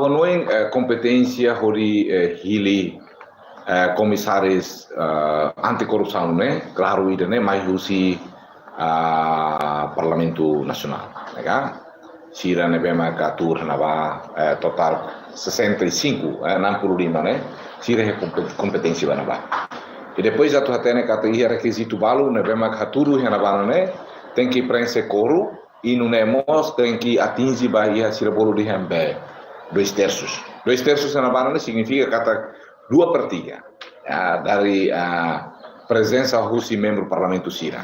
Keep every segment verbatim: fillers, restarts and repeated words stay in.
Ha'u hanoin, eh, kompeténsia hodi, eh, hili, eh, komisáriu, eh, anti-korrupsaun ne'e, klaru ida-ne'e mai husi, ah, Parlamentu Nasionál, ne'e ka? Sira ne'ebé maka tuur iha ne'ebá, eh, totál sessenta e cinco, eh, enam puluh lima ne'e, sira iha kompe-, kompeténsia ba ne'ebá. I depois atu hatene katak iha rekizitu balu ne'ebé maka hatudu iha ne'ebá ne'e, tenke prenxe kórum, i nune'e mós tenke atinje ba iha sira bolu dehan be dois terços. Dois terços iha ne'ebá ne'e signifika katak dua per tiga, ya, dari, ah, prezensa husi membru parlamentu sira.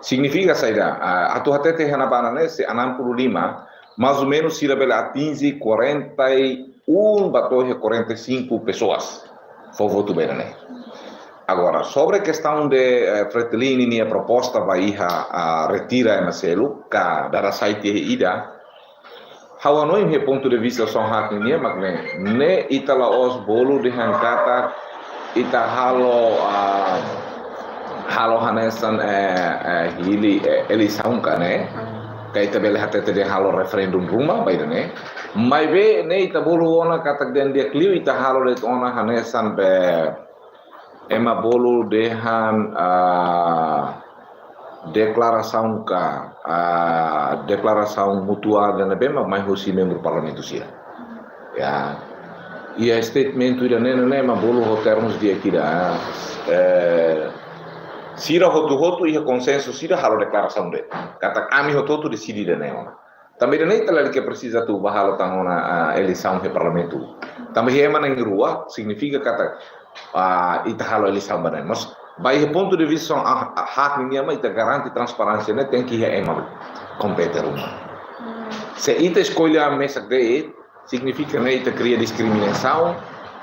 Signifika saida, ah, atu hatete iha ne'ebá ne'e se enam puluh lima, mais ou menos sira bele atinje quarenta e um ba to'o quarenta e cinco pessoas fó votu ba ida-ne'e. Agora, sobre kestaun de, eh, Fretilin nia proposta ba iha, ah, retira ema seluk, ka dada sai tiha ida, ha'u hanoin iha pontu de vista osan hak nian mak ne'e, ne'e ita la'ós bolu dehan katak ita halo, ah, halo hanesan, eh, eh, hili, eh, eleisaun ka ne'e, ka ita bele hatete dehan halo referendum ruma ba ida-ne'e. Maibé ne'e ita bolu ona katak dehan di'ak liu ita halo de'it ona hanesan be ema bolu dehan, ah, deklarasaun ka, ah, deklarasaun mutuál ida ne'ebé mak mai husi membru parlamentu sira. Ya. Iha statement ida-ne'e ne'e ema bolu ho termus di'ak ida. Eh, sira hotu-hotu iha konsensu sira halo deklarasaun de'it. Katak ami hotu-hotu deside ida-ne'e ona. Tanba ida-ne'e ita lalika presiza atu bá halo tan ona, ah, eleisaun iha parlamentu. Tanba iha ema na'in-rua signifika katak, ah, ita halo eleisaun ba ne'e. Mas ba iha pontu de vista, ah, ah, hak nian mak ita garante transparénsia ne'e tenke iha ema kompete ruma. Se ita eskolla mesak de'it, signifika ne'e ita kria diskriminasaun,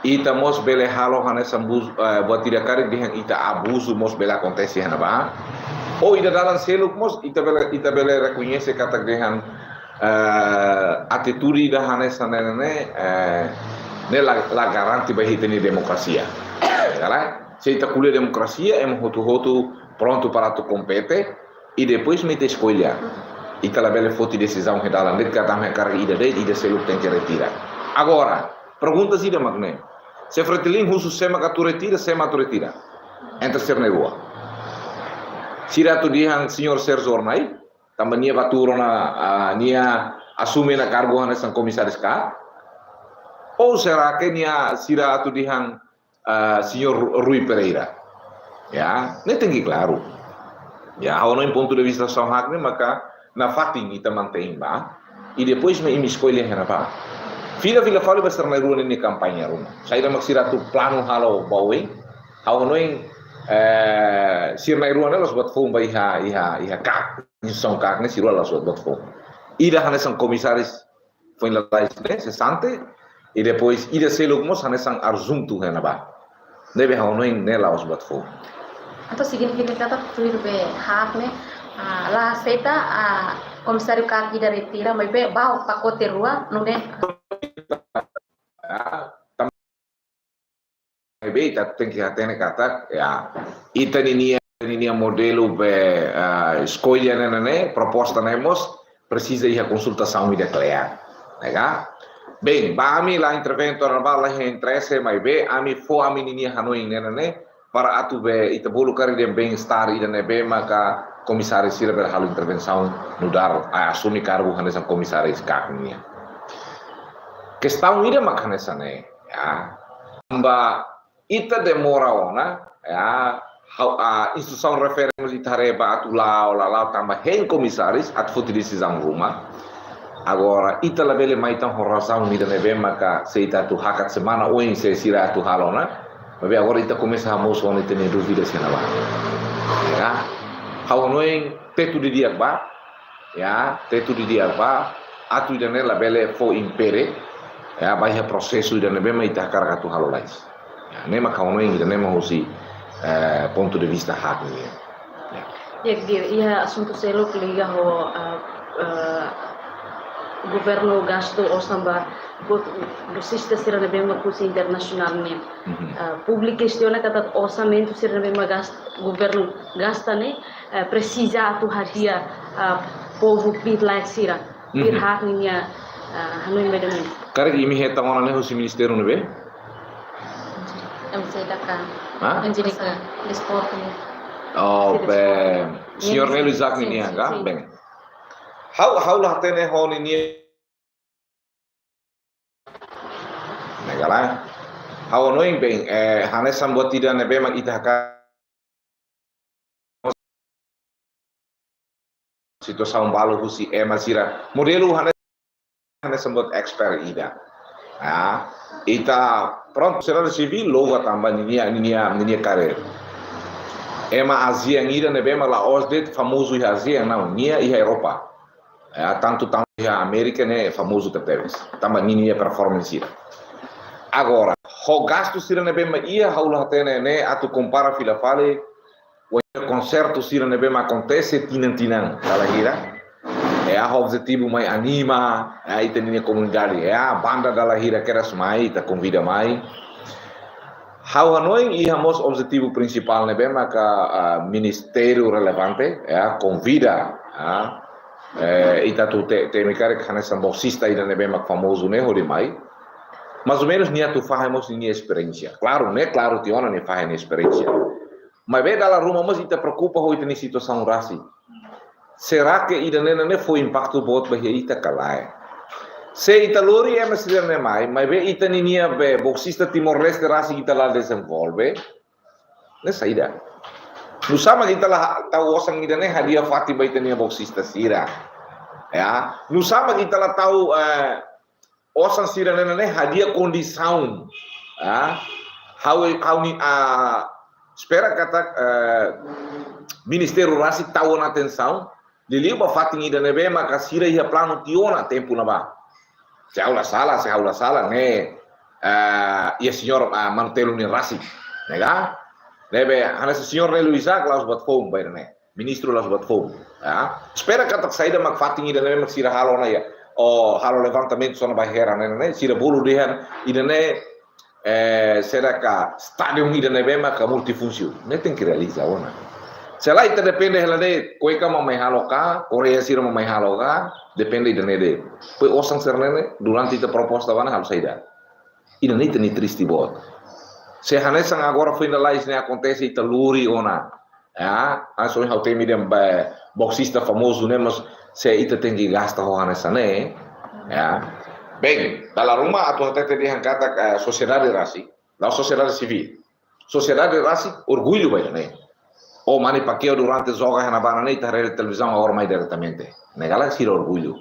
ita mós bele halo hanesan abuzu, eh, buat ida karik dehan ita abuzu mós bele akontese iha ne'ebá. Ou ida dalan seluk mós ita bele, ita bele rekoñese katak dehan, eh, atitude ida hanesan ne'e ne'e, eh, ne'e la, la garante ba ita-nia demokrasia. Ya, la? Se ita ko'alia demokrasia, ema hotu-hotu prontu para atu kompete, i depois mak ita eskolla. Ita labele foti desizaun iha dalan de'it katak ami hakarak ida de'it, ida seluk tenke retira. Agora, pergunta ida mak ne'e. Se Fretilin husu sé mak atu retira, sé mak atu retira? Entre sira na'in-rua. Sira atu dehan señór Sérgio Hornai, tanba nia bá tuur ona, ah, nia asume ona kargu hanesan komisáriu ka? Ou será que nia, sira atu dehan, ah, señór Ru-, Rui Pereira? Ya, ne'e tenke klaru. Ya, ha'u hanoin pontu de vista osan hak nian maka nafatin ita mantein ba. I depois mak imi eskolla iha ne'ebá. Fila, fila fali ba sira na'in-rua nia kampaña ruma. Saida mak sira atu planu halo ba oin. Ha'u hanoin, eh, sira na'in-rua ne'e la'ós buat foun ba iha, iha, iha KAK, instituisaun KAK ne'e sira la'ós buat foun. Ida hanesan komisáriu foin lalais ne'e, sesante, i depois ida seluk mós hanesan adjuntu iha ne'ebá. Ne'ebé ha'u hanoin ne'e la'ós buat foun. Entaun signifika katak tuir be hak ne'e, ah, la aseita, ah, komisáriu KAK ida retira, maibé ba pakote rua, nune'e. Ah, tam-, maibé ita tenke hatene katak, ya, ita ninia, ninia modelu be, ah, eskolla ne'e ne'e, proposta ne'e mós presiza iha konsultasaun ida kle'an, ne'e ka? Bem, ba ami la interventu, ba la iha interese, maibé ami fó ami ninia hanoin ne'e ne'e, para atu be ita bolu karik dehan bem-estar ida ne'ebé maka komisáriu sira bele halo intervensaun nu'udar, ah, asume kargu hanesan komisáriu KAK nian. Kestaun ida mak hanesan ne'e, ya. Tanba ita demora ona, ya, ha'u, ah, instituisaun refere mós ita haree ba atu la'o, la la'o tanba hein komisáriu atu foti desizaun ruma. Agora, ita labele mai tan ho razaun ida ne'ebé maka se ita atu hakat semana oin se sira atu halo ona. Maibé agora ita komesa hamosu ona ita-nia dúvida iha ne'ebá. Ya. Ha'u hanoin tetu didi'ak ba. Ya, tetu didi'ak ba. Atu ida-ne'e labele fó impede. Ya, ba iha prosesu ida ne'ebé mak ita hakarak atu halo lalais. Ya, ne'e mak ha'u hanoin ida-ne'e mak husi, eh, pontu de vista hak nian. Ya. Ya, Dir, iha asuntu seluk liga ho, eh, eh, governu gasta osan ba, buat, buat sira ne'ebé mak husi internasionál nian. Mhm. Eh, públiku kestiona katak orsamentu sira ne'ebé mak gas-, governu gasta ne'e, eh, presiza atu hadi'a, eh, povu pit laek sira. Dir, mhm, hak ninia Ah, hanoin ba ida-ne'e. Karik imi hetan ona ne'e husi ministériu ne'ebé? M C D K. Hah? M C D K. Desportu ne'e. Oh, Ministériu be, Desportu. Señór Nelu Isaac nian, sin, sin, sin. Bem. Ha'u, ha'u la hatene ho ninia. Ne'e ka lae. Ha'u hanoin bem, eh, hanesan buat ida ne'ebé mak ita hakarak situasaun balu husi ema sira. Modelu hanesan, hanesan buat expert ida. Ya, ita prontu, sosiedade sivíl louva tanba ninia, ninia, ninia karir. Ema Ázia ida ne'ebé mak la'ós de'it famozu iha Ázia, não, nia iha Europa. Ya, tantu, tantu iha Amérika ne'e famozu tebetebes. Tanba ninia performance sira. Agora, ho gastu sira ne'ebé mak iha, ha'u la hatene ne'e atu kompara fila fali ho konsertu sira ne'ebé mak akontese tinan-tinan dala hira. Ya, ho objetivu mai anima, ya, ita-nia komunidade, ya, banda dala hira kedas mai, ita konvida mai. Ha'u hanoin iha mós objetivu prinsipál ne'ebé maka, ah, ministériu relevante, ya, konvida, ya, eh, ita atu te-, temi karik hanesan boksista ida ne'ebé mak famozu ne'e hodi mai. Mais ou menus nia atu fahe mós ninia esperiénsia. Klaru, ne'e klaru tiha ona nia fahe nia esperiénsia. Maibé dala ruma mós ita preokupa ho ita-nia situasaun rasik. Será que ida-ne'e ne'e fó impaktu boot ba iha ita ka lae? Se ita lori ema sira-ne'e mai, maibé ita ninia be boksista Timor-Leste rasik ita la dezenvolve, ne'e saida? Nusá mak ita la tau osan ida-ne'e hadi'a fatin ba ita-nia boksista sira? Ya, nusá mak ita la tau, eh, osan sira-ne'e ne'e hadi'a kondisaun. Ah, ha'u, ha'u ni, ah, espera katak, eh, ministériu rasik tau ona atensaun, liuliu ba fatin ida ne'ebé maka sira iha planu tiha ona tempu ne'ebá. Se ha'u la sala, se ha'u la sala, ne'e, eh, iha señór, ah, Manu Telu nia rasik, ne'e ka? Ne'ebé, hanesan señór Nelu Isaac la'ós buat foun ba ida-ne'e. Ministru la'ós buat foun. Ya. Espera katak saida mak fatin ida-ne'e mak sira halo ona ya. O halo levantamentu sona ba hera ne'e, ne'e, sira bolu dehan ida-ne'e, eh, será ka stadion ida ne'ebé maka multifunsiun. Ne'e tenke realiza ona. Se lae ita depende hela de'it, Koeka mak mai halo ka, Korea sira mak mai halo ka, depende ida-ne'e de'it. Pois osan sira-ne'e ne'e, durante ita proposta ba ne'e halo saida? Ida-ne'e ita-nia triste boot. Se hanesan agora foin lalais ne'e akontese ita lori ona. Ya, hanesan ha'u temi dehan be boksista famozu ne'e mós se ita tenke gasta ho hanesan ne'e. Ya. Bem, dala ruma atu hatete dehan katak, eh, sosiedade rasik, la'ós sosiedade sivíl. Sosiedade rasik orgullu ba ida-ne'e. O Manny Pacquiao durante joga iha ne'ebá ne'e ita haree televizaun agora mai diretamente. Ne'e ka lae sira orgullu.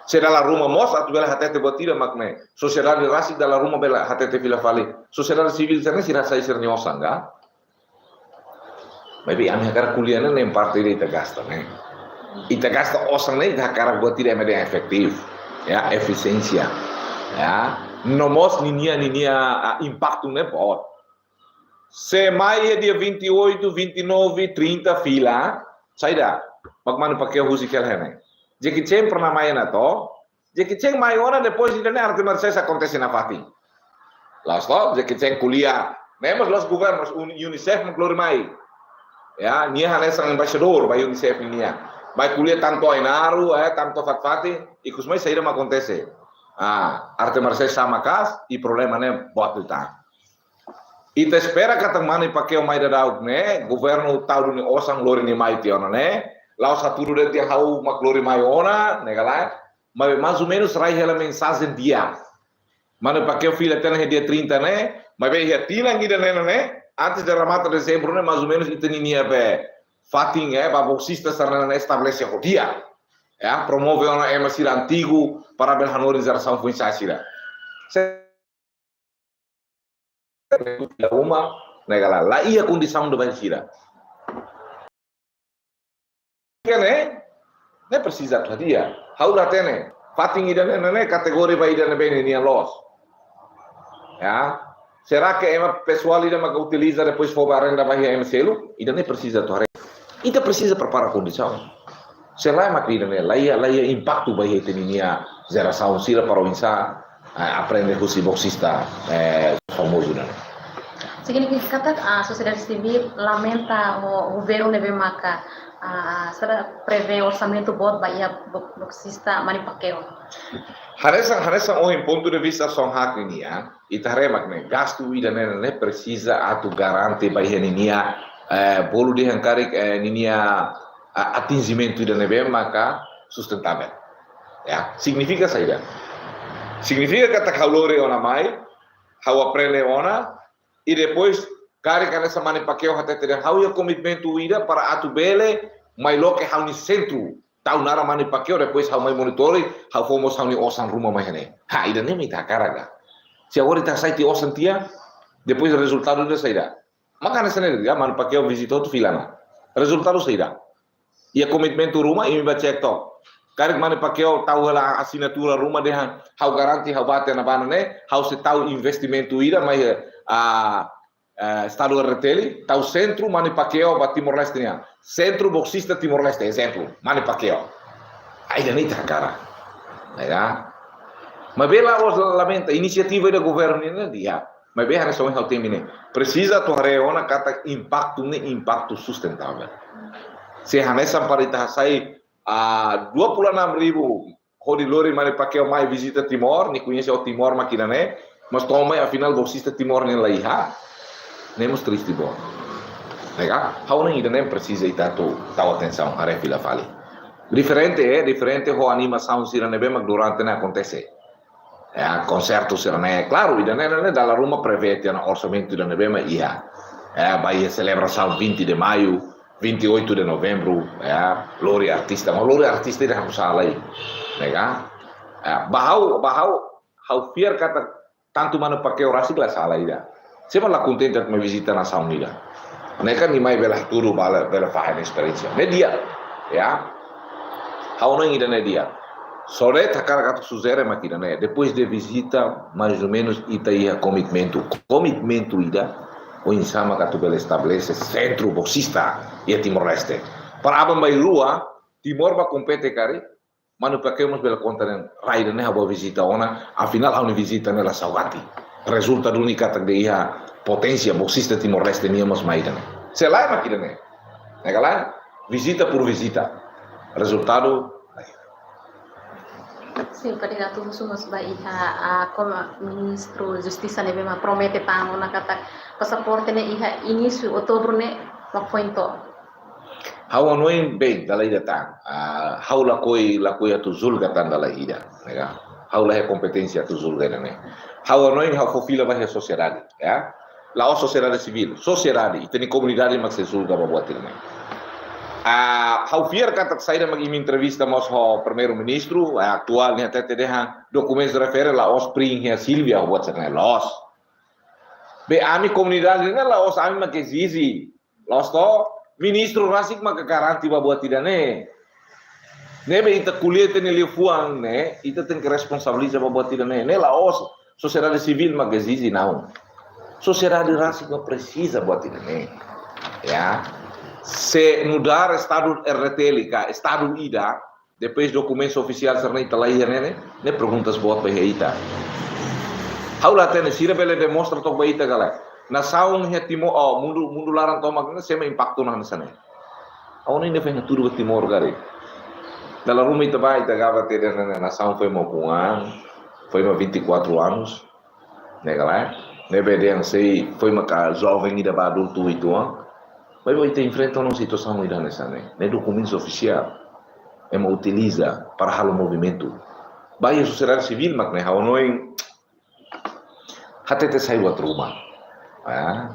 Se dala ruma mós atu bele hatete buat ida mak ne'e. Sosiedade rasik dala ruma bele hatete fila fali. Sosiedade sivíl sira-ne'e sira hasai sira-nia osan ka? Maibé ami hakarak ko'alia ne'e ne'e parte ida ita gasta ne'e. Ita gasta osan ne'e ita hakarak buat ida ema dehan efetivu. Ya, efisiénsia. Ya, no mós ninia, ninia, ah, impaktu ne'e boot. Se mai iha dia vinte e oito, vinte e nove, trinta fila, saida mak Manny Pacquiao husik hela iha ne'e? Jackie Chan pernah mai ona to? Jackie Chan mai ona depois ida-ne'e arte marsiais akontese nafatin. La'ós to, Jackie Chan ko'alia. Ne'e mós la'ós governu, mós un-, UNICEF mak lori mai. Ya, nia hanesan embaixadór ba UNICEF nian. Mai ko'alia tanba Ainaro, eh, tanba fatin-fatin, ikus mai saida mak akontese? Ah, arte marsiais sa'e maka'as, i problema ne'e boot liután. Ita espera katak Manny Pacquiao mai daudauk ne'e, governu tau duni osan lori nia mai tiha ona ne'e, la'ós hatudu de'it ha'u mak lori mai ona, ne'e ka lae, maibé mais ou menus rai hela mensajen di'ak. Manny Pacquiao fila tiha ona iha dia trinta ne'e, maibé iha tinan ida-ne'e ne'e, antes de remata dezembru ne'e, mais ou menus ita ninia be fatin, eh, ba boksista sira-ne'e estabelese ho di'ak. Ya, promove ona ema sira antigu, para bele hanorin jerasaun foin-sa'e sira. Se uma, ne'e ka lae, la iha kondisaun ida ba sira. Ne'e, ne'e presiza atu hadi'a. Ha'u la hatene. Fatin ida-ne'e, ne'e, ne'e kategoria ba ida ne'ebé ninia loos. Ya. Será que ema pesoál ida mak utiliza depois fó ba renda ba iha ema seluk? Ida-ne'e presiza atu haree. Ita presiza prepara kondisaun. Se lae mak ida-ne'e, la iha, la iha impaktu ba iha ita ninia jerasaun sira para oinsá, eh, aprende husi boksista, eh, famozu ne'e. Signifika katak, ah, sosiedade sivíl lamenta ho governu ne'ebé maka ah, sira prevee orsamentu boot ba iha bo-, boksista Manny Pacquiao? Hanesan, hanesan ohin pontu de vista Song Hak nian, ita haree mak ne'e, gastu ida-ne'e ne'e presiza atu garante ba iha ninia, eh, bolu dehan karik, eh, ninia, ah, atinjimentu ida ne'ebé maka sustentável. Ya, signifika saida? Signifika katak ha'u lori ona mai, ha'u aprende ona, i depois karik hanesan Manny Pacquiao hatete dehan ha'u iha komitmentu ida para atu bele mai loke ha'u-nia sentru. Tau naran Manny Pacquiao, depois ha'u mai monitori, ha'u fó mós ha'u-nia osan ruma mai iha ne'e. Ha, ida-ne'e mak ita hakarak ka? Se agora ita hasai tiha osan tiha, depois rezultadu ida saida? Maka hanesan ne'e, ya, Manny Pacquiao vizita hotu fila ona. Rezultadu saida? Iha komitmentu ruma, imi bá cek took. Karik Manny Pacquiao tau hela asinatura ruma dehan ha'u garante, ha'u bá tiha ona ba ne'e, ha'u sei tau investimentu ida mai, ah, eh, Estadu R D T L, tau sentru Manny Pacquiao ba Timor-Leste nian. Sentru boksista Timor-Leste, ezemplu, Manny Pacquiao. Ai, ida-ne'e ita hakarak. Ya. Maibé la'ós lamenta, inisiativa ida governu nian di'ak. Maibé hanesan ohin ha'u temi ne'e, presiza atu haree ona katak impaktu ne'e impaktu sustentável. Se hanesan para ita hasai, ah, dua puluh enam ribu hodi lori Manny Pacquiao mai vizita Timor, nia koñese ho Timor mak ida-ne'e, mas to'o mai afinál boksista Timor nian la iha. Ne'e mós triste boot. Ne'e ka? Ha'u hanoin ida-ne'e presiza ita atu tau atensaun, haree fila fali. Diferente, eh, diferente ho animasaun sira ne'ebé mak durante ne'e akontese. Ya, konsertu sira-ne'e, klaru, ida-ne'e, ne'e, ne'e dala ruma prevee tiha ona orsamentu ida ne'ebé mak iha. Ya, ba iha selebrasaun vinte de Maio, vinte e oito de Novembro, ya, lori artista, mas lori artista ida ha'u sala ai. Ne'e ka? Ya, ba ha'u, ba ha'u, ha'u fiar katak tantu Manny Pacquiao rasik la sala ida. Sé mak la kontente atu mai vizita nasaun ida. Ne'e ka nia mai bele hatudu, bele, bele fahe nia esperiénsia. Ne'e di'ak, ya. Ha'u hanoin ida-ne'e di'ak. Só de'it hakarak atu sujere mak ida-ne'e. Depois de vizita, mais ou menos, ita iha komitmentu. Komitmentu ida, oinsá mak atu bele estabelese sentru boksista iha Timor-Leste. Para aban-bainrua, Timor bá kompete karik, Manny Pacquiao mós bele konta dehan, rai ida-ne'e ha'u bá vizita ona, afinál ha'u-nia vizita ne'e la saugati. Rezulta duni katak ida iha poténsia boksista Timor-Leste nian mós mai ida-ne'e. Se lae mak ida-ne'e. Ne'e ka lae? Vizita por vizita. Rezultadu, lae. Sin, kandidatu, husu mós ba iha, ah, komu Ministru Justisa ne'ebé mak promete tan ona katak pasaporte ne'e iha inísiu Outubru ne'e mak foin to'o. Ha'u hanoin, bem, dala ida tan. Ah, ha'u lakohi, lakohi atu julga tan dala ida, ne'e ka? Ha'u la iha kompeténsia atu julga ida-ne'e. Ha'u hanoin, ha'u fó fila ba iha sosiedade, ya. La'ós sosiedade sivíl, sosiedade, ita-nia komunidade mak sei julga ba buat ida-ne'e. Ah, ha'u fiar katak saida mak imi entrevista mós ho Primeiru-Ministru, ah, atuál nian hatete dehan, dokumentu refere la'ós prin iha Silvia, buat sira-ne'e, loos. Be ami komunidade ne'e la'ós ami mak ezije. Loos to, ministru rasik mak garante ba buat ida-ne'e. Ne'ebé ita ko'alia ita-nia liafuan ne'e, ita tenke responsabiliza ba buat ida-ne'e. Ne'e la'ós sosiedade sivíl mak ezije, não. Sosiedade rasik mak presiza buat ida-ne'e. Ya. Se nu'udar Estadu R D T L ka Estadu ida, depois dokumentu ofisiál sira-ne'e ita la iha ne'e, ne'e perguntas boot ba iha ita. Ha'u la hatene, sira bele demonstra took ba ita ka lae. Nasaun iha Timor, oh, mundu, mundu laran tomak ne'e, sé mak impaktu ona hanesan ne'e. Ha'u hanoin ne'e foin hatudu ba Timor karik. Dala ruma ita bá, ita gaba tiha dehan ne'e, nasaun foin mai ukun an, foin mai vinte e quatro anos. Ne'e ka lae? Ne'ebé dehan sei foin maka joven ida ba adultu uitoan. Maibé ita enfrenta ona situasaun ida hanesan ne'e. Ne'e dokumentu ofisiál. Ema utiliza para halo movimentu. Ba iha sosiedade sivíl mak ne'e, ha'u hanoin hatete sai buat ruma. Ah,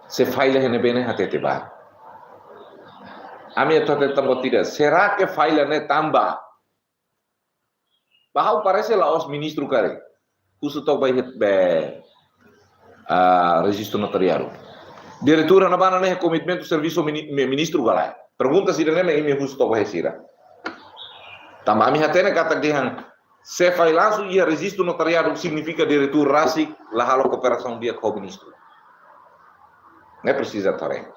se falla iha ne'ebé ne'e hatete ba. Ami atu hatete tan buat ida. Será que falla ne'e tanba? Ba ha'u parese la'ós ministru karik. Husu took ba iha, be, ah, rejistu notariadu. Diretór ne'ebá ne'e komitmentu servisu mini-, mi-, ministru ka lae. Pergunta sira-ne'e mak imi husu took ba iha sira. Tanba ami hatene katak dehan, se fallansu iha rejistu notariadu signifika diretór rasik la halo kooperasaun di'ak ho ministru. Ne'e presiza tare.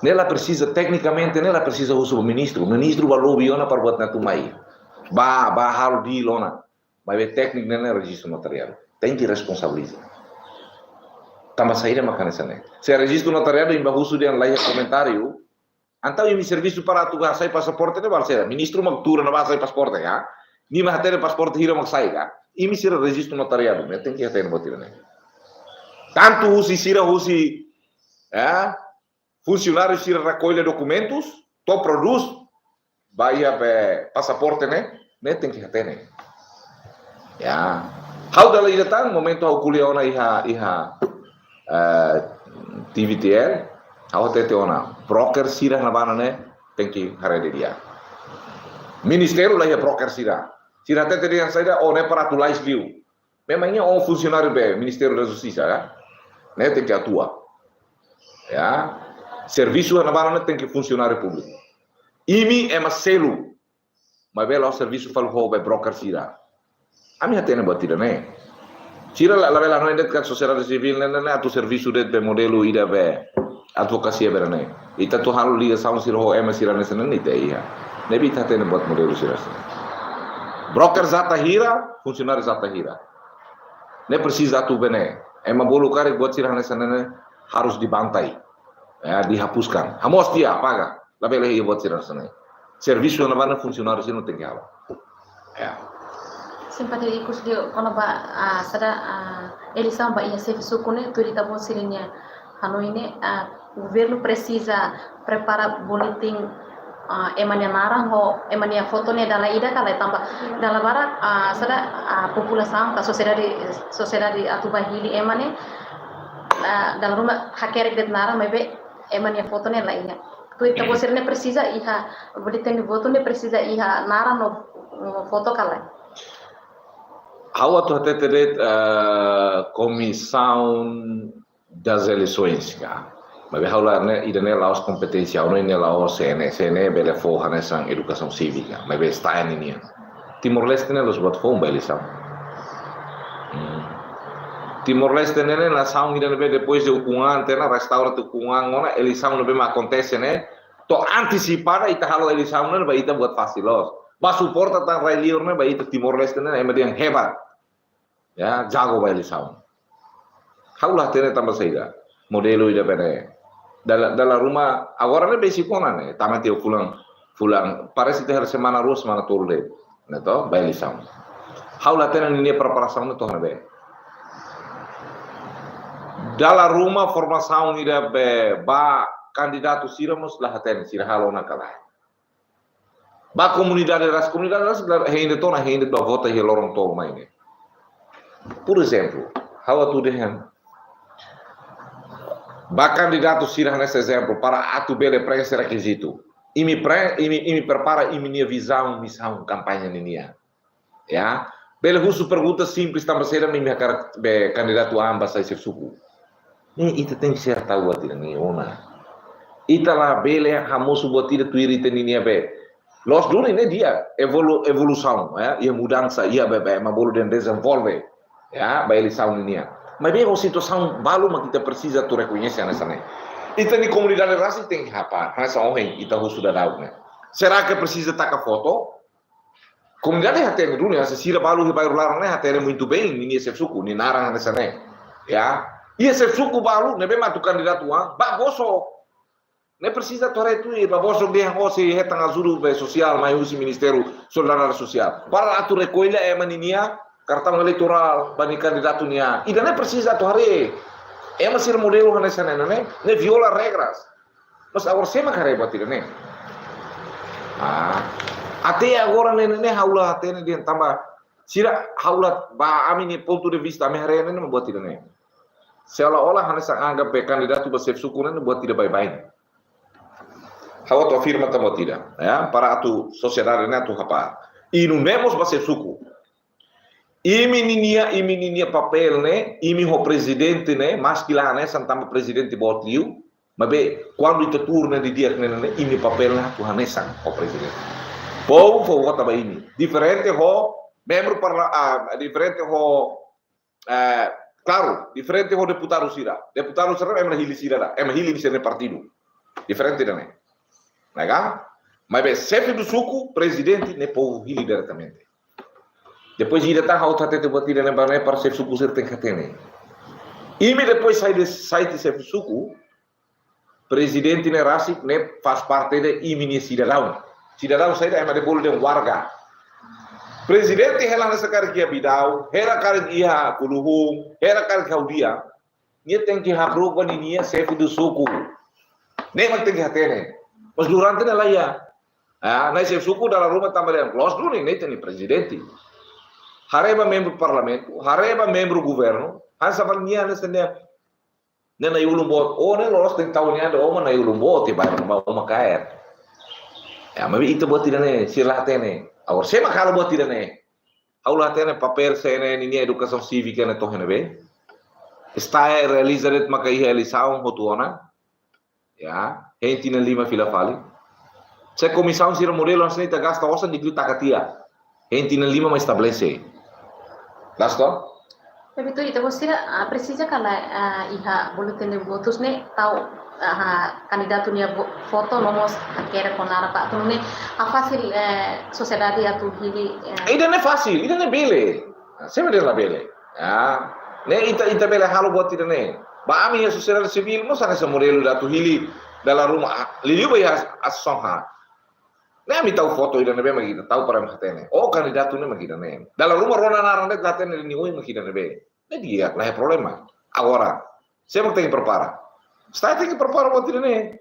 Ne'e la presiza, teknikamente, ne'e la presiza husu ba ministru. Ministru bá lobi ona para buat ne'e atu mai. Bá, bá halo deal ona. Maibé tékniku ne'e, ne'e rejistu notariadu. Tenke responsabiliza. Tanba saida mak hanesan ne'e? Se rejistu notariadu imi bá husu dehan la iha komentáriu, Entaun imi servisu para atu hasai pasaporte ne'e ba sira. Ministru mak tuur ona ba hasai pasaporte ka? Nia mak hatene pasaporte hira mak sai ka? Imi sira rejistu notariadu, ne'e tenke hatene buat ida-ne'e. Tantu husi sira husi, ya, funsionáriu sira rekolla dokumentus, to'o prodús, ba iha be pasaporte ne'e, ne'e tenke hatene. Ya. Ha'u dala ida tan, momentu ha'u ko'alia ona iha, iha, eh, T V T L, ha'u hatete ona, broker sira ne'ebá ne'e, tenke haree didi'ak. Ministériu la iha broker sira. Sira hatete dehan saida, oh, ne'e para atu lais liu. Memang nia ó funsionáriu be Ministériu da Justisa, ya. Ne'e tenke atua. Ya. Servisu ne'ebá ne'e tenke funsionáriu públiku. Imi ema selu. Maibé la'ós servisu fali ho be broker sira. Ami hatene buat ida-ne'e. Sira la, labele hanoin de'it katak sosiedade sivíl ne'e, ne'e, ne'e atu servisu de'it be modelu ida be advokasia be ne'e. Ita atu halo ligasaun sira ho ema sira hanesan ne'e ita iha. Ne'ebé ita hatene buat modelu sira hanesan ne'e. Broker ezata hira, funsionáriu ezata hira. Ne'e presiza atu be ne'e. Ema bolu karik buat sira hanesan ne'e harus dibantai. Ya, dihapuskan. Hamoos tiha, apaga. Labele iha buat sira hanesan ne'e. Servisu ne'ebá ne'e funsionáriu sira tenke halo. Ya. Simpati ikus dio kona-ba, ah, saida, ah, eleisaun ba iha xefe suku ne'e, tuir ita-boot sira-nia hanoin ne'e, ah, governu presiza prepara boletin, ah, ema nia naran ho ema nia foto ne'e dala ida ka lae, tanba dala barak, ah, saida, ah, populasaun ka sosiedade, sosiedade atu bá hili ema ne'e, ah, dala ruma hakerek de'it naran maibé ema nia foto ne'e la iha. Tuir ita-boot sira ne'e presiza iha, boletin de votu ne'e presiza iha naran no, no foto ka lae? Ha'u atu hatete de'it, eh, Comissão das Eleições ka. Maibé ha'u la ne'e, ida-ne'e la'ós kompeténsia, ha'u hanoin ne'e la'ós C N E, C N E bele fó hanesan edukasaun sívika, maibé STAE ninian. Timor-Leste ne'e la'ós buat foun ba eleisaun. Hmm. Timor-Leste ne'e, ne'e nasaun ida ne'ebé depois de ukun-an, tiha ona restaura tiha ukun-an ona, eleisaun ne'ebé mak akontese ne'e, to'o antesipada ita halo eleisaun ne'e, ba ita buat fasil loos. Ba suporta tan rai-liur ne'e, ba ita Timor-Leste ne'e, ema dehan hebat. Ya, jago ba eleisaun. Ha'u la hatene tanba saida. Modelu ida be ne'e. Dala, dala ruma, agora ne'e besik ona ne'e. Tama tiha fulan, fulan. Parese tiha semana rua, semana tolu de'it. Ne'e to, ba eleisaun. Ha'u la hatene ninia preparasaun ne'e to'o ne'ebé. Dala ruma formasaun ida be ba kandidatu sira mós la hatene, sira halo ona ka lae. Ba komunidade rasik, komunidade rasik la hein de'it ona, hein de'it ba vota iha loron tolu mai ne'e. Por ezemplu, ha'u atu dehan, ba kandidatu sira hanesan ezemplu, para atu bele preenxe rekizitu. Imi pre-, imi, imi prepara imi-nia vizaun, misaun, kampaña ninian. Ya, bele husu pergunta simples tanba saida mak imi hakarak be kandidatu an ba sai xefe suku. Ne'e ita tenke ser tahu buat ida-ne'e ona. Ita labele hamosu buat ida tuir ita ninia be. Loos duni ne'e di'ak evolu-, evolusaun, ya, iha mudansa, iha be, be, ema bolu dehan dezenvolve, ya, ba eleisaun ninian. Maibé ho situasaun balu mak ita presiza atu rekoñese hanesan ne'e. Ita-nia komunidade rasik tenke hapara, hanesan ohin ita husu daudaun ne'e. Será que presiza taka foto? Komunidade hatene duni, hanesan sira balu iha bairru laran ne'e hatene muito bem ninia xefe suku, nia naran hanesan ne'e. Ya. Iha xefe suku balu ne'ebé mak atu kandidatu an, bá bosok. Ne'e presiza atu haree tuir, bá bosok dehan ó sei hetan ajuda be sosiál mai husi Ministériu Solidariedade Sosiál. Para atu rekolla ema ninia kartaun eleitorál ba nia kandidatu nian. Ida-ne'e presiza atu haree. Ema sira modelu hanesan ne'e, ne'e, ne'e viola regras. Mas agora sé mak haree buat ida-ne'e? Ah, até agora ne'e, ne'e, ne'e ha'u la hatene dehan tanba sira, ha'u la, ba ami-nia pontu de vista, ami haree ne'e, ne'e buat ida-ne'e. Seolah-olah hanesan anggap be kandidatu ba xefe suku ne'e, ne'e buat ida baibain. Ha'u atu afirma tan buat ida, ya, para atu sosiedade ne'e atu hapara. I nune'e mós ba xefe suku. Imi ninia, imi ninia papél ne'e, imi ho prezidente ne'e, maski la hanesan tanba prezidente boot liu, maibé kuandu ita tuur ne'e didi'ak ne'e, ne'e, imi papél ne'e atu hanesan ho prezidente. Povu fó vota ba imi. Diferente ho membru parla-, ah, diferente ho, eh, klaru, diferente ho deputadu sira. Deputadu sira, ema hili sira ida, ema hili imi sira-nia partidu. Diferente ida-ne'e. Ne'e ka? Maibé xefe do suku, prezidente, ne'e povu hili diretamente. Depois ida tan ha'u atu hatete buat ida-ne'e ba ne'e para xefe suku sira tenke hatene. Imi depois sai de, sai de xefe suku, Prezidente ne'e rasik ne'e faz parte de imi-nia sidadaun. Sidadaun saida? Ema ne'ebé bolu dehan warga. Prezidente hela hanesan karik iha Bidau, hela karik iha Kuluhun, hela karik iha Udia. Nia tenke hakruuk ba ninia xefe do suku. Ne'e mak tenke hatene. Mas durante ne'e la iha. Ah, nai xefe suku dala ruma tanba dehan loos duni, ne'e ita-nia prezidente. Haree ba membru parlamentu, haree ba membru governu, hanesan fali nia hanesan dehan, ne'e nai ulun boot, oh, ne'e loloos de'it tau nian, oh, mak nai ulun boot, te bai, mak uma kaer. Ya, maibé ita buat ida-ne'e, sira la hatene. Agora, sé mak halo buat ida-ne'e? Ha'u la hatene papél C N N ninia edukasaun sívika ne'e to'o iha ne'ebé? STAE realiza de'it maka iha eleisaun hotu ona. Ya, hein tinan lima fila fali. Se komisaun sira modelu hanesan ne'e ita gasta osan di'ak liu taka tiha. Hein tinan lima mak estabelese. Last one? Betul, ita-boot sira, ah, presiza ka lae, ah, iha boletin de votus ne'e tau, ah, kandidatu nia vo-, foto no mós hakerek ho naran ba atu nune'e, ah, fasil, eh, sosiedade atu hili, eh. Ida-ne'e fasil, ida-ne'e bele. Ah, sé mak dehan labele. Ya. Ne'e ita, ita bele halo buat ida-ne'e. Ba ami iha sosiedade sivíl mós hanesan modelu atu hili dala ruma, ah, liuliu ba iha asosiasaun haat. Ne'e ami tau foto ida ne'ebé mak ita tau para ema hatene. Oh, kandidatu ne'e mak ida-ne'e. Dala ruma rona naran de'it la hatene nia oin mak ida ne'ebé. Ne'e di'ak, la iha problema. Agora, sé mak tenke prepara? STAE tenke prepara buat ida-ne'e.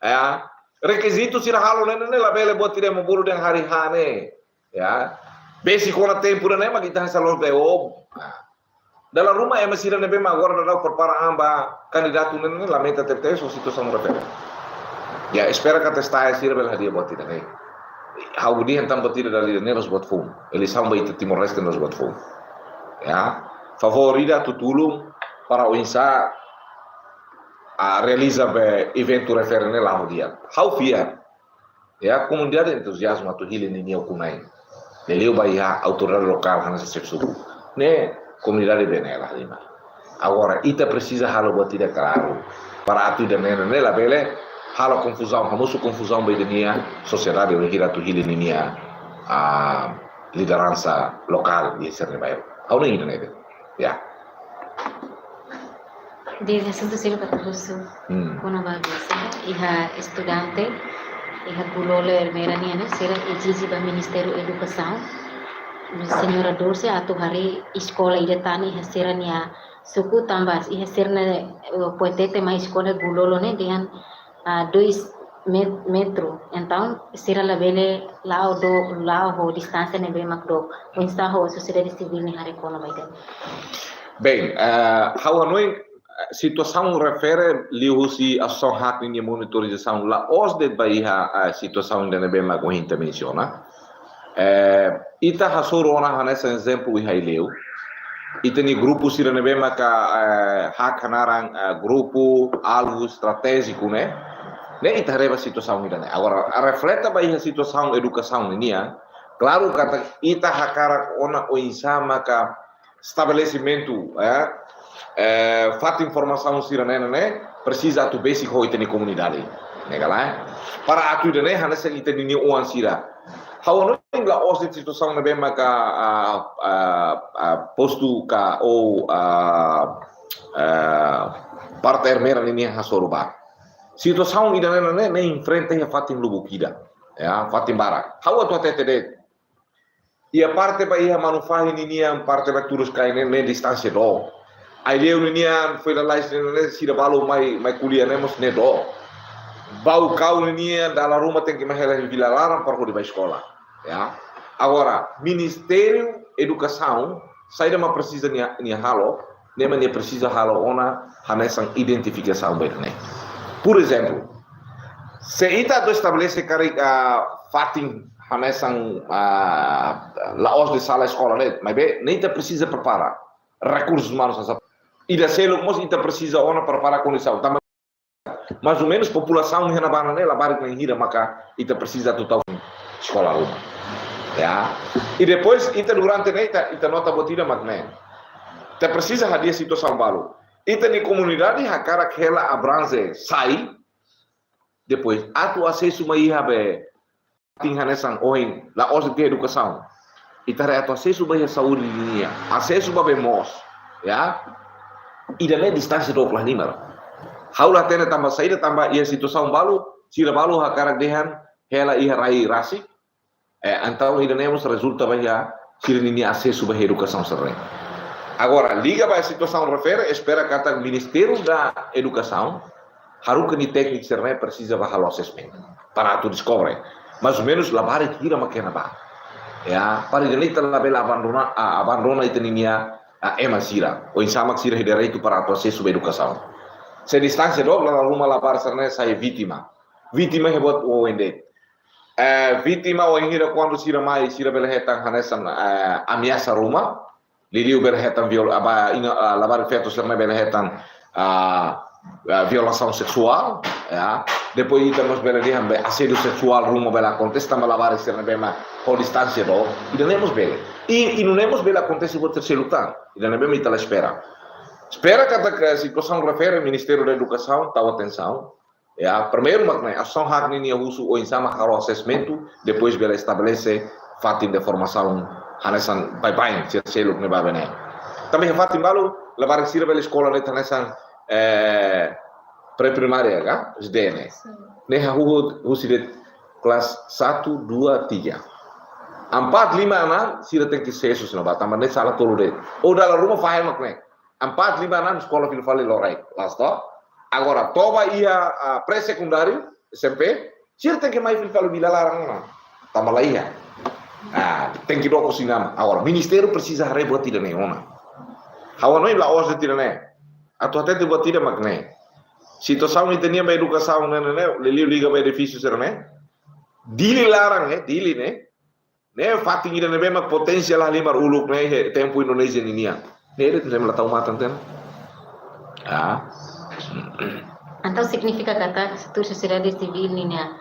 Ya. Rekizitu sira halo ne'e, ne'e labele buat ida ema bolu dehan hari H ne'e. Ya. Besik ona tempu ida-ne'e mak ita hanesan loos de'it. Oh. Ah. Dala ruma ema sira ne'ebé mak agora daudaun prepara an ba kandidatu ne'e, ne'e lamenta tebes ho situasaun refere. Ya, espera katak STAE sira bele hadi'a buat ida-ne'e. Ha'u dehan tanba ida dala ida ne'e la'ós buat foun. Eleisaun ba ita Timor-Leste ne'e la'ós buat foun. Ya, favór ida atu tulun para oinsá, ah, realiza be eventu refere ne'e la'o di'ak. Ha'u fiar. Ya, komunidade entuziazmu atu hili ninia ukun-na'in. Liuliu ba iha autoridade lokál hanesan xefe suku. Ne'e komunidade bele la halimar. Agora, ita presiza halo buat ida klaru. Para atu ida-ne'e, ne'e labele halo konfuzaun, hamosu konfuzaun ba ita-nia sosiedade, bainhira atu hili ninia, ah, lideransa lokál iha sira-nia bairru. Ha'u hanoin ida-ne'e. Ya. Desde asuntu sira para husu. Hmm. Kona-ba biasa, iha estudante, iha Gulolo Ermera nian ne'e, sira ezije ba Ministériu Edukasaun, Señora Dulce, atu harii eskola ida tan iha sira-nia suku tanba iha sira-nia, eh, poetete mai eskola Gulolo ne'e dehan, ah, dois met-, metru. Entaun, sira labele la'o dook, la'o ho distánsia ne'ebé mak dook. Oinsá ho sosiedade sivíl ne'e haree kona-ba ida-ne'e? Bem, eh, ha'u hanoin, eh, situasaun refere liuhusi asosiasaun haat ninia monitorizasaun la'ós de'it ba iha, eh, situasaun ida ne'ebé mak ohin ita mensiona. Eh, ita hasoru ona hanesan ezemplu iha Aileu. Ita-nia grupu sira ne'ebé maka, eh, hakat naran, eh, grupu alvu estratéjiku ne'e. Ne'e ita haree ba situasaun ida-ne'e. Agora, refleta ba iha situasaun edukasaun nian. Klaru katak ita hakarak ona oinsá maka estabelesimentu, eh, eh, fatin formasaun sira-ne'e ne'e, ne'e, presiza atu besik ho ita-nia komunidade. Ne'e ka lae? Para atu ida-ne'e hanesan ita-nia oan sira. Ha'u hanoin la'ós de'it situasaun ne'ebé maka, ah, ah, ah, postu ka ou, ah, ah, parte Ermera nian hasoru ba. Situasaun ida-ne'e ne'e, ne'e enfrenta iha fatin lubuk ida. Ya, fatin barak. Ha'u atu hatete de'it. Iha parte ba iha Manufahi ninian, parte ba Turus-Kain ne'e, ne'e distánsia dook. Aileu ninian, foin lalais ne'e, ne'e sira balu mai, mai ko'alia ne'e mós ne'e dook. Baucau ninian, dala ruma tenke mai hela iha vila laran para hodi bá eskola. Ya. Agora, Ministériu Edukasaun, saida mak presiza nia, nia halo, ne'e mak nia presiza halo ona hanesan identifikasaun ba ida-ne'e. Por ezemplu, se ita atu estabelese karik, ah, fatin hanesan, ah, la'ós de'it sala eskola de'it, maibé ne'e ita presiza prepara rekursus umanus hanesan. Ida seluk mós ita presiza ona prepara kondisaun. Tanba mais ou menus populasaun iha ne'ebá ne'e labarik na'in hira maka ita presiza atu tau eskola ruma. Ya. I depois ita durante ne'e ita, ita nota buat ida mak ne'e. Ita presiza hadi'a situasaun balu. Ita-nia komunidade hakarak hela abranje sai. Depois atu asesu mai iha be fatin hanesan ohin, la'ós de'it edukasaun. Ita haree atu asesu ba iha saúde nian, asesu ba bee moos, ya. Ida-ne'e distánsia dook, la halimar. Ha'u la hatene tanba saida, tanba iha situasaun balu, sira balu hakarak dehan hela iha rai rasik. Eh, entaun ida-ne'e mós rezulta ba iha sira-ninia asesu ba iha edukasaun sira-ne'e. Agora, liga ba situasaun refere, espera katak Ministériu da Edukasaun haruka nia tékniku sira-ne'e presiza ba halo assessment para atu deskobre mais ou menus labarik hira mak iha ne'ebá. Ya, para ita labele abandona, ah, abandona ita-ninia, ah, ema sira. Oinsá mak sira iha direitu para atu asesu ba edukasaun. Se distánsia dook, dala ruma labarik sira-ne'e sai vítima. Vítima iha buat oioin de'it. Eh, vítima ohin hira kuandu sira mai, sira bele hetan hanesan, eh, ameasa ruma. Liuliu bele hetan viol-, ah, ba, ina, ah, labarik feto sira-ne'e bele hetan, ah, ah, violasaun seksuál, ya. Depois ita mós bele dehan be asédiu seksuál ruma bele akontese tanba labarik sira-ne'ebé mak ho distánsia dook. Ida-ne'e mós bele. I, i nune'e mós bele akontese buat seluk tan. Ida-ne'ebé mak ita la espera. Espera katak situasaun refere Ministériu da Edukasaun tau atensaun. Ya, primeiru mak ne'e, asaun hak ninia husu oinsá mak halo assessment, depois bele estabelese fatin de formasaun hanesan baibain sira seluk ne'ebá be ne'e. Tanba iha fatin balu, labarik sira bele eskola de'it hanesan, eh, pré-primária ka, S D ne'e. Sin. Ne'e hahú husi de'it kelas satu, dua, tiga. Empat, lima, enam, sira tenke sesu sira-ne'ebá, tanba ne'e sala tolu de'it. Ou dala ruma fahe mak ne'e. Empat, lima, enam eskola fila fali loraik. La'ós to'o? Agora, to'o ba iha, ah, pré-sekundáriu, S M P, sira tenke mai fila fali bila laran ona. Tanba la iha. Ah, tenke dook husi nama. Agora, ministériu presiza haree buat ida-ne'e ona. Ha'u hanoin la'ós de'it ida-ne'e. Atu hatete buat ida mak ne'e. Situasaun ita-nian ba edukasaun ne'e, ne'e, ne'e, liuliu liga ba edifísiu sira-ne'e. Dili laran, eh, Dili ne'e. Ne'e fatin ida ne'ebé mak potensiál halimar uluk ne'e iha tempu Indonézia ninian. Ne'e de'it ne'e mak la tau matan tiha ona. Ah. Entaun signifika katak setór sosiedade sivíl ninia,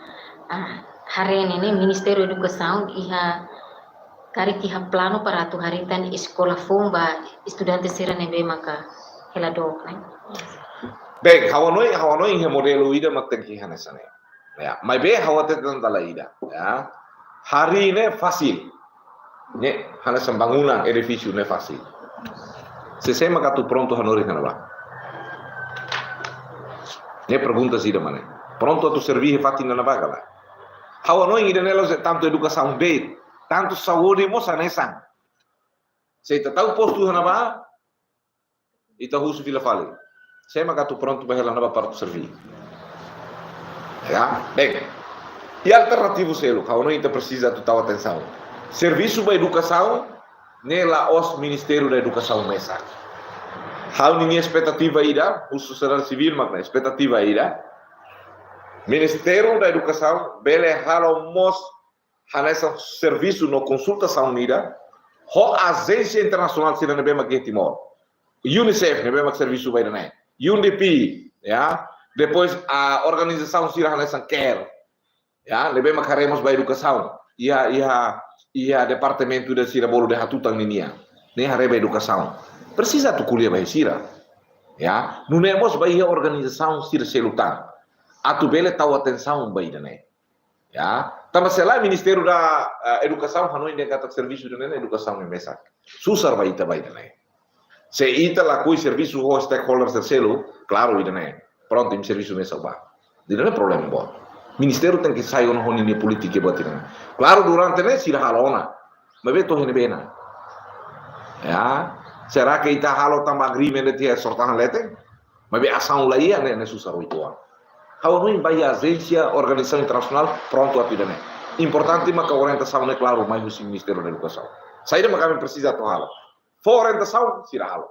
ah, haree ne'e, ne'e Ministériu Edukasaun iha, karik iha planu para atu harii tan eskola foun ba estudante sira ne'ebé maka hela dook, ne'e? Bem, ha'u hanoin, ha'u hanoin iha modelu ida mak tenke hanesan ne'e. Ya, maibé ha'u hatete tan dala ida, ya. Harii ne'e fasil. Ne'e, hanesan bangunan, edifísiu ne'e fasil. Sé, sé mak atu prontu hanorin iha ne'ebá? Ne'e pergunta ida mak ne'e. Prontu atu serví iha fatin ne'ebá ka lae? Ha'u hanoin ida-ne'e la'ós tantu edukasaun de'it, tantu saúde mós hanesan. Se ita tau postu iha ne'ebá, ita husu fila fali. Sé mak atu prontu ba hela ne'ebá para atu serví? Ya, bem. I alternativu seluk, ha'u hanoin ita presiza atu tau atensaun. Servisu ba edukasaun, ne'e la'ós Ministériu da Edukasaun mesak. Ha'u-ninia espetativa ida, husi sosiedade sivíl mak ne'e, espetativa ida. Ministériu da Edukasaun bele halo mós hanesan servisu no konsultasaun ida ho ajénsia internasionál sira ne'ebé mak iha Timor. UNICEF ne'ebé mak servisu ba ida-ne'e. UNDP, ya. Depois, ah, organizasaun sira hanesan CARE, ya, ne'ebé mak haree mós ba edukasaun. Iha, iha, iha departamentu ida sira bolu dehan hatutan ninian. Ne'e haree ba edukasaun. Presiza atu ko'alia ba sira. Ya, nune'e mós ba iha organizasaun sira seluk tan. Atu bele tau atensaun ba ida-ne'e. Ya, tanba se lae Ministériu da, eh, Edukasaun hanoin dehan katak servisu ida-ne'e edukasaun ne'e mesak. Susar ba ita ba ida-ne'e. Se ita lakohi servisu ho stakeholders sira seluk, klaru ida-ne'e. Prontu, imi servisu mesak bá. Ida-ne'e problema boot. Ministériu tenke sai ona ho ninia polítika buat ida-ne'e. Klaru, durante ne'e sira halo ona. Maibé to'o iha ne'ebé ona? Ya, será que ita halo tanba agreement de'it iha sortahan leten? Maibé asaun la iha, ne'e, ne'e susar uitoan. Ha'u hanoin ba iha ajénsia, organizasaun internasionál, prontu atu ida-ne'e. Importante maka orientasaun ne'e klaru mai husi Ministériu da Edukasaun. Saida maka ami presiza atu halo? Fó orientasaun, sira halo.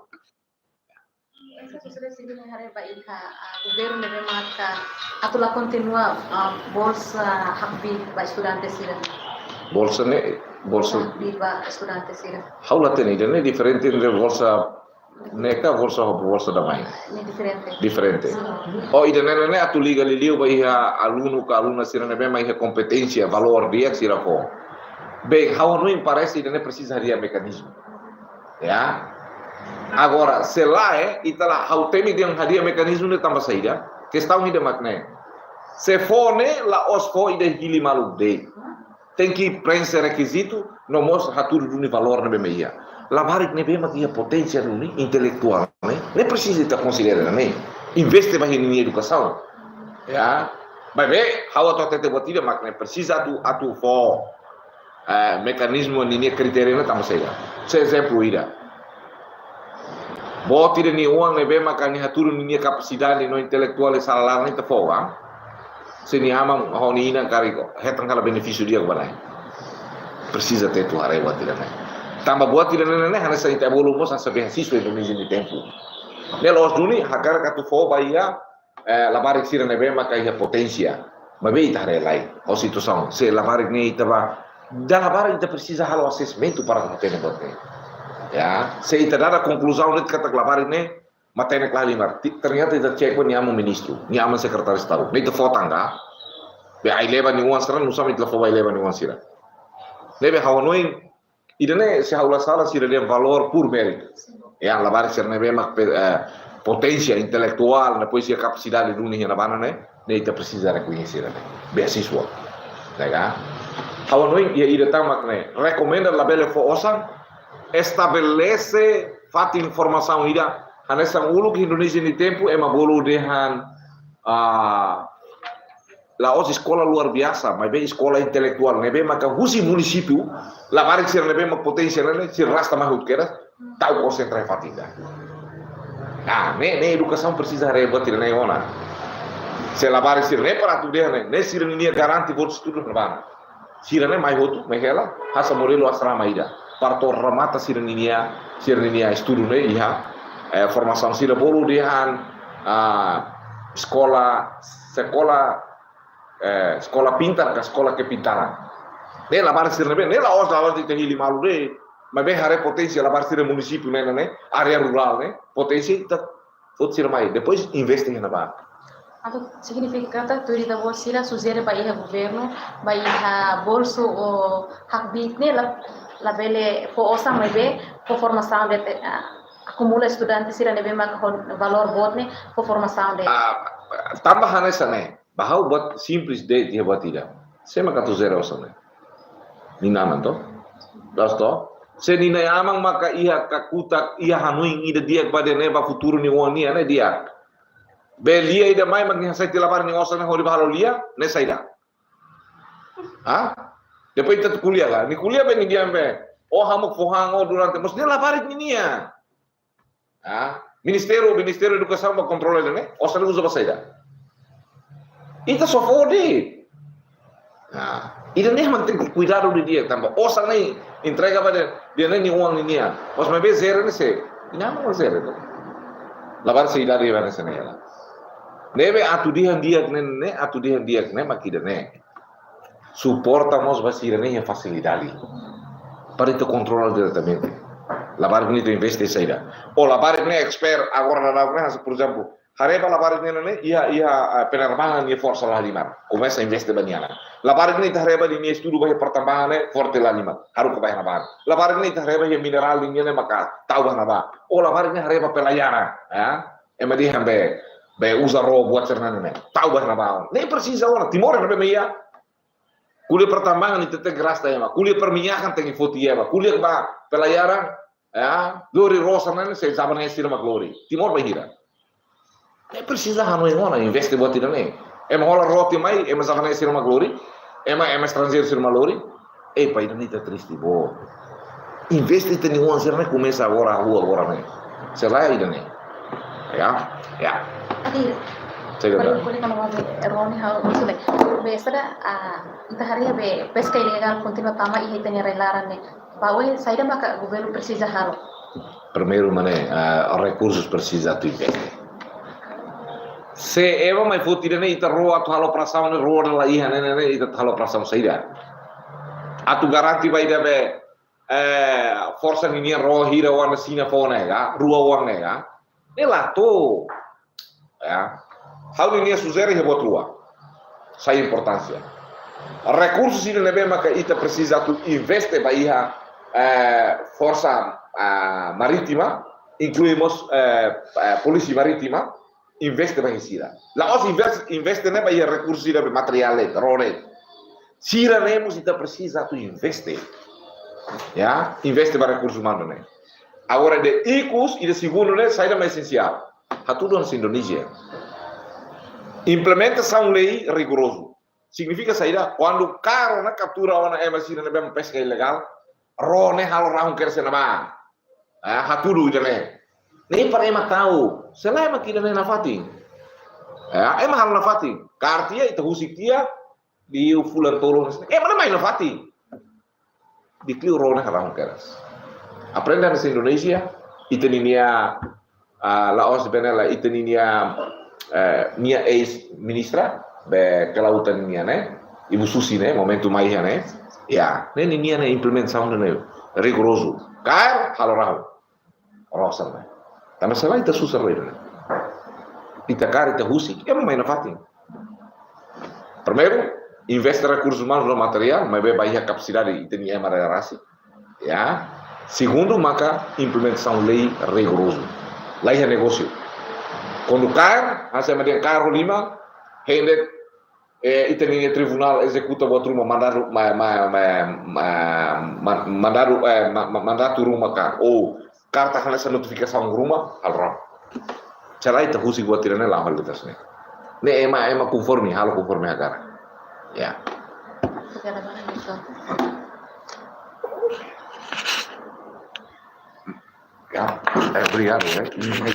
Entaun, sosiedade sivíl haree ba iha, ah, governu ne'ebé maka atu la kontinua, ah, bolsa hakbiit ba estudante sira. Bolsa ne'e, bolsa hakbiit ba estudante sira. Ha'u la hatene, ida-ne'e diferente entre bolsa ne'e ka bolsa, bolsa da'et mai? Ne'e diferente. Diferente. Oh, ida-ne'e, ne'e atu liga liuliu ba iha alunu ka aluna sira ne'ebé mak iha kompeténsia, valór di'ak sira fó. Bem, ha'u hanoin parese ida-ne'e presiza hadi'a mekanizmu. Ya. Agora, se lae, ita la, ha'u temi dehan hadi'a mekanizmu ne'e tanba saida? Kestaun ida mak ne'e. Se fó ne'e, la'ós fó ida hili malu de'it. Tenke preenxe rekizitu, no mós hatudu duni valór ne'ebé mak iha. Labarik ne'ebé mak iha poténsia duni, intelektuál ne'e, ne'e presiza ita konsidera ne'e. Investe ba iha ninia edukasaun. Ya. Maibé, ha'u atu hatete buat ida mak ne'e presiza atu, atu fó, eh, mekanizmu ninia kritéria ne'e tanba saida. Se ezemplu ida. Boot ida nia oan ne'ebé maka nia hatudu ninia kapasidade no intelektuál iha sala laran ne'e ita fó, ah. Se nia aman ho nia inan karik hetan kala benefísiu di'ak ba na'in. Presiza atu haree buat ida-ne'e. Tanba buat ida-ne'e ne'e hanesan ita bolu mós hanesan beasiswa Indonézia nia tempu. Ne'e la'ós duni, hakarak atu fó ba iha, eh, labarik sira ne'ebé maka iha poténsia. Maibé ita haree lai, ho situasaun. Se labarik ne'e ita bá, dala barak ita presiza halo assessment para hatene buat ne'e. Ya, se ita dada konkluzaun de'it katak labarik ne'e matenek la halimar. Ti-, ternyata ita cek ba nia aman ministru, nia aman sekretáriu estadu. Ne'e ita fó tan ka? Be ai leba nia oan sira, nusá mak ita la fó ba ai leba nia oan sira. Ne'ebé ha'u hanoin, ida-ne'e se ha'u la sala sira dehan valór por mérito. Ya, labarik sira ne'ebé mak pe-, eh, poténsia intelektuál, depois iha kapasidade duni iha ne'ebá ne'e, ne'e ita presiza rekoñese ida-ne'e. Beasiswa. Ne'e ka? Ha'u hanoin iha ida tan mak ne'e. Rekomenda labele fó osan, estabelese fatin formasaun ida. Hanesan uluk Indonézia nia tempu, ema bolu dehan, ah, la'ós eskola luar biasa, maibé eskola intelektuál, ne'ebé maka husi munisípiu, labarik sira ne'ebé mak poténsia ne'e, sira rasta mai hotu kedas, tau konsentra iha fatin ida. Ah, ne'e, ne'e edukasaun presiza haree buat ida-ne'e ona. Se labarik sira ne'e para atu dehan ne'e, ne'e sira ninia garante bolsa estudu ne'ebá. Sira ne'e mai hotu, mai hela, hasa'e modelu asrama ida. Para to'o remata sira ninia, sira ninia estudu ne'e iha, eh, formasaun sira bolu dehan, ah, eskola, sekolah, eh, sekolah pintar ka sekolah kepintaran. Ne'e labarik sira ne'ebé, ne'e la'ós labarik ita hili malu de'it, maibé haree poténsia labarik sira munisípiu ne'e, ne'e, área rurál ne'e, poténsia ita foti sira mai, depois investe iha ne'ebá. Entaun signifika katak tuir ita-boot sira sujere ba iha governu, ba iha bolsu ou hakbiit ne'e la, labele fó osan maibé fó formasaun de'it, ah, akumula estudante sira ne'ebé mak ho valór boot ne'e fó formasaun de'it. Ah, tanba hanesan ne'e, ba ha'u buat simples de'it iha buat ida. Sé mak atu jere osan ne'e? Ninia aman to? Loos to? Se ninia aman maka iha kakutak, iha hanoin ida di'ak ba dehan ne'e ba futuru nia oan nian ne'e di'ak. Be lia ida mai mak nia hasai tiha labarik nia osan ne'e hodi ba halo lia, ne'e saida? Ha? Depois ita atu ko'alia ka? Nia ko'alia be nia dehan be, o hamutuk fó han o durante, maibé ne'e labarik ninian. Ah, Ministériu, Ministériu Edukasaun ba kontrola ida-ne'e, osan ne'e uza ba saida? Ita só fó de'it. Ah, ida-ne'e mak tenke kuidadu didi'ak tanba osan ne'e entrega ba dehan, dehan ne'e nia oan ninian. Maibé jere ne'e sé? Nia aman jere to. Labarik sei dari mana sana ya. Ne'ebé atu dehan di'ak ne'e, ne'e atu dehan di'ak ne'e mak ida-ne'e. Suporta mós ba sira-ne'e iha fasilidade. Para ita kontrola diretamente. Labarik ne'e ita investe saida? O labarik ne'e expert agora daudaun ne'e, hanesan, por ezemplu, haree ba labarik ne'e ne'e, iha, iha, ah, penerbangan nia forsa la halimar. Komesa investe ba nia. Labarik ne'e ita haree ba nia estudu ba iha pertambangan ne'e forte la halimar. Haruka ba iha ne'ebá. Labarik ne'e ita haree ba iha minerál nia ne'e maka tau ba iha ne'ebá. O labarik ne'e haree ba pelayaran, ya. Ema dehan be, be uza ró buat sira-ne'e ne'e. Tau ba iha ne'ebá. Ne'e presiza ona. Timor ne'ebé mak iha. Ko'alia pertambangan ita tenke rasta ema. Ko'alia perminyakan tenke foti ema. Ko'alia ba pelayaran, ya, lori ró sira-ne'e sei jabane'e sira mak lori. Timor bainhira? Ne'e presiza hanoin ona, investe buat ida-ne'e. Ema hola ró tiha mai, ema jabane'e sira mak lori. Ema, ema estranjeiru sira mak lori. Eh, pai, ida-ne'e ita triste boot. Investe ita-nia oan sira-ne'e komesa agora, rua agora ne'e. Selae ida-ne'e. Ya, ya. Oke. Saya kata. Kole, kole, kalau mau be, Roni, ha'u, maksudnya, be, sada, ah, ita haree be peska ilegál kontinua tama iha ita-nia rai-laran ne'e. Ba oin, saida maka governu presiza halo? Primeiru mak ne'e, ah, rekursus presiza atu investe. Se ema mai foti ida-ne'e ita ró atu halo operasaun ne'e, ró dala iha ne'e, ne'e, ne'e, ita halo operasaun saida? Atu garante ba ida be, eh, forsa ninian ró hira oan Xina fó ne'e ka, rua oan ne'e ka. Ne'e la to'o. Ya. Ha'u-nia sujere iha buat rua. Sai importánsia. Rekursu sira ne'ebé maka ita presiza atu investe ba iha, eh, forsa, ah, marítima, inklui mós, eh, eh, polísia marítima, investe ba iha sira. La'ós investe, investe ne'e ba iha rekursu sira be materiál, ró. Sira-ne'e mós ita presiza atu investe. Ya, investe ba rekursu umanu ne'e. Agora, ida ikus, ida segundu ne'e, saida mak esensiál? Hatudu hanesan Indonézia. Implementasaun lei rigorozu. Signifika saida? Kuandu kaer rona kaptura ona ema sira ne'ebé peska ilegál, rona halo rahun kedas iha ne'ebá. Ah, hatudu ida-ne'e. Ne'e para ema ta'uk. Se lae mak ida-ne'e nafatin. Ah, ema halo nafatin. Kaer tiha, ita husik tiha, liu fulan tolu. Ema ne'e mai nafatin. Di'ak liu rona halo rahun kedas. Aprende hanesan Indonézia, ita-nia, ah, la'ós bene la, ita-nia, eh, nia eis-ministra, be kelautan nian ne'e, Ibu Susi ne'e, momentu mai iha ne'e. Ya, ne'e ninia ne'e implementasaun ne'e rigorozu. Kaer, halo rahun. Rosa, ne'e. Tanba se lae ita susar lei, ne'e. Ita kaer, ita husik, ema mai nafatin. Primeiru, investe rekursus umanus no materiál, maibé ba iha kapasidade ita-nia ema rasik. Ya. Segundu, maka implementasaun lei rigorozu. La iha negósiu. Kuandu kaer, hanesan ema dehan kaer ho liman, hein de'it, eh, ita-nia tribunál ezekuta buat ruma mandadu, ma, ma, ma, ma, ma, mandadu, eh, ma, ma, mandatu ruma ka, ou karta hanesan notifikasaun ruma, halo rahun. Se lae ita husik buat ida-ne'e, la halo ita sini. Ne'e ema, ema konforme, halo konforme hakarak. Ya. Obrigadu, eh. Ya, eh, obrigadu, eh.